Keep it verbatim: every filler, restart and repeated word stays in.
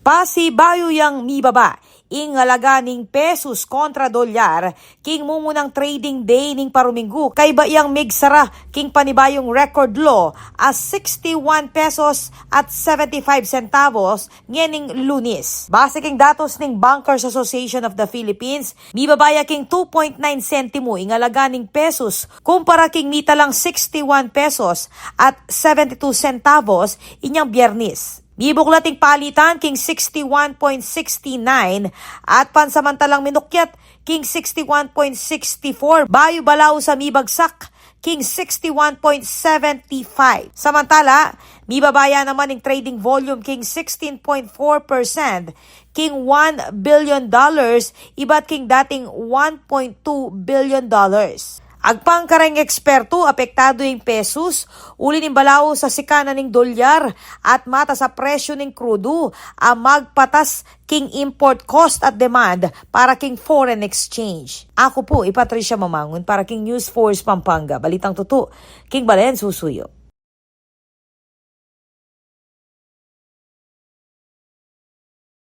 Pasibayu yang mibaba ing alaga ning pesus kontra dolyar king mumunang trading day ning paruminggu, kaybat yang migsara king panibayung record low a sixty-one pesos at seventy-five centavos ngening Lunes. Base king datos ning Bankers Association of the Philippines, mibaba ya king two point nine sentimo ing alaga ning pesus kumpara king mitalang sixty-one pesos at seventy-two centavos inyang Biyernes. Mibuklat ing palitan king sixty-one point sixty-nine at pansamantalang minukyat king sixty-one point sixty-four, bayu balaus a mibagsak king sixty-one point seventy-five. Samantala, mibaba ya naman ing trading volume king sixteen point four percent king one billion dollars ibat king dating one point two billion dollars. Agpang kareng eksperto, apektadu ing pesus uli ning balaus a sikanan ning dolyar at matas a presyu ning krudu a magpatas king import cost at demand para king foreign exchange. Aku pu i Patricia Mamangun para king News Force Pampanga, balitang tutu king balen susuyu.